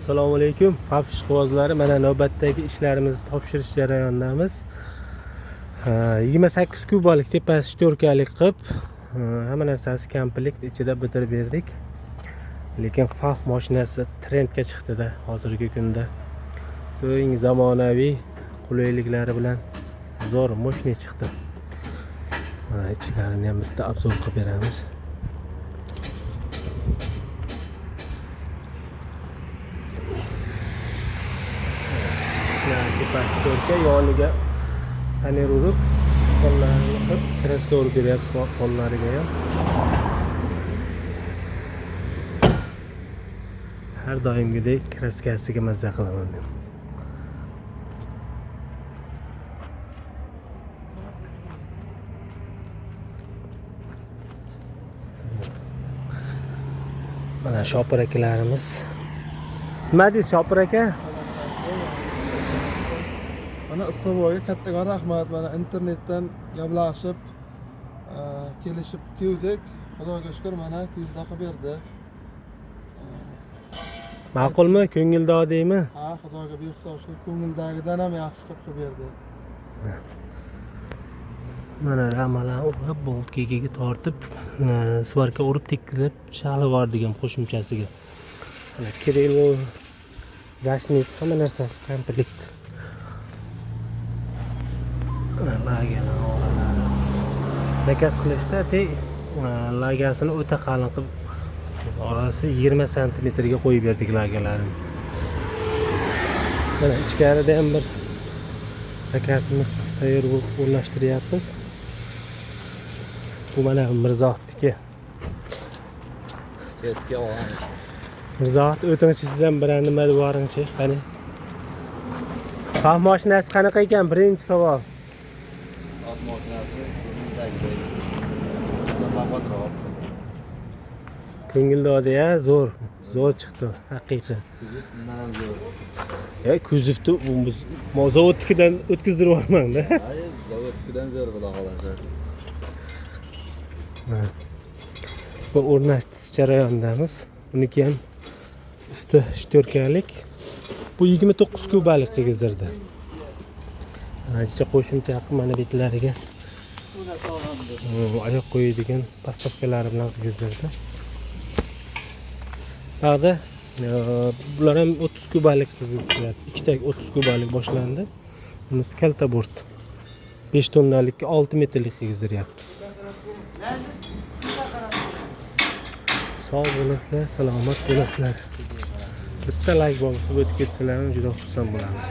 Assalomu alaykum, FAB ishqibozlari. Mana navbatdagi ishlarimizni topshirish jarayonidamiz. 28 kubalik tepasi shtorkalik qilib, hamma narsasi komplekt ichida bitirib berdik. Lekin FAB mashinasi trendga chiqdi-da hozirgi kunda. Eng zamonaviy qulayliklari bilan zo'r mashina chiqdi. Mana ichlarini ham bitta obzor qilib beramiz. Tepasi to'rtga, yoniga faner urib, qo'llarini qilib, kraska urib beryapmiz qo'llariga ham. Har doimgidek kraskasiga mazza qilaman men. Mana Shopir akalarimiz. Nima deysiz, Shopir aka? Mana Ustaboyga kattakon rahmat. Mana internetdan gaplashib, kelishib keldik. Xudoga shukur, mana tezda qilib berdi. Ma'qulmi? Ko'ngildodingmi? Ha, Xudoga behisob shukur, ko'ngildagidan ham yaxshi qilib berdi. Mana ramalarni urib, boltkaga tortib, svarka urib tekkizlab shalib yubordik ham qo'shimchasiga. Mana krelo, zashnik, hamma narsasi komplekt. Mana lagalar oralari. Zakaz qilishda lagasini o'ta qalin qilib, orasi 20 santimetrga qo'yib berdik lagalarni. Mana ichkarida ham bir zakazimiz tayyor bo'lib o'rnashtiryapmiz. Bu mana Mirzohidniki. Ketga olgan. Mirzohid, o'tingchi, siz ham bir nima deb boringchi, qani. FAB mashinasi qanaqa ekan? Birinchi savol. Ot mashinasi ko'ngildagidek. Sizdan baquvvatroq. Ko'ngildodi-ya, zo'r, zo'r chiqdi, haqiqiy. Kuzov bundan ham zo'r. Ya kuzovni bu biz zavodnikidan o'tkazdirib yubormang-da. Hayır, zavodnikidan zo'r, xudo xohlasa. Bu o'rnatish jarayonidamiz. Uniki ham usti shtorkalik. Bu 29 kubalik qilgizdirdi. Ancha qo'shimcha qilib mana betlariga oyoq qo'yadigan podstavkalari bilan qilgizdirdi. Bag'da bular ham 30 kubalik qilgizdilar. Ikkita 30 kubalik boshlandi. Bunisi kalta bort. 5 tonnalikka 6 metrlik qilgizdiryapti. Sog' bo'lasizlar, salomat bo'lasizlar. Bitta like bosib o'tib ketsalar ham juda xursand bo'lamiz.